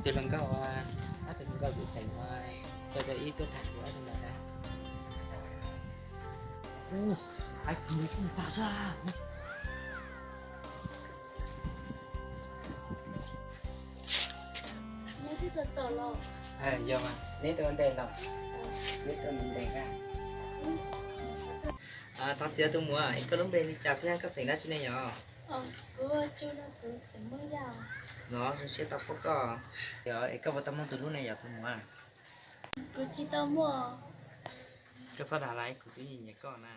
Tus hluas nkauj, ob tug hluas nkauj kuv teem no, coj cov ib tuaj tham kuv ob tug ntawd. Hais kuv kuj tas zaj. Neb twb tuaj txog los? Yog mas, neb tuaj ua ntej los? Neb tuaj ntej a? Thov txim tus muam, es koj lub npe li cas thiab koj xeem dab tsi ne yom? Kuv Tsu no, kuv xeem Hmoob Yaj. No zoo siab tau pom koj. Yog es koj puas tau muaj tus hlub ne yom tus muam? Kuv tsis tau muaj. Koj txhob dag lais, kuv twb nyiam nyiam koj na.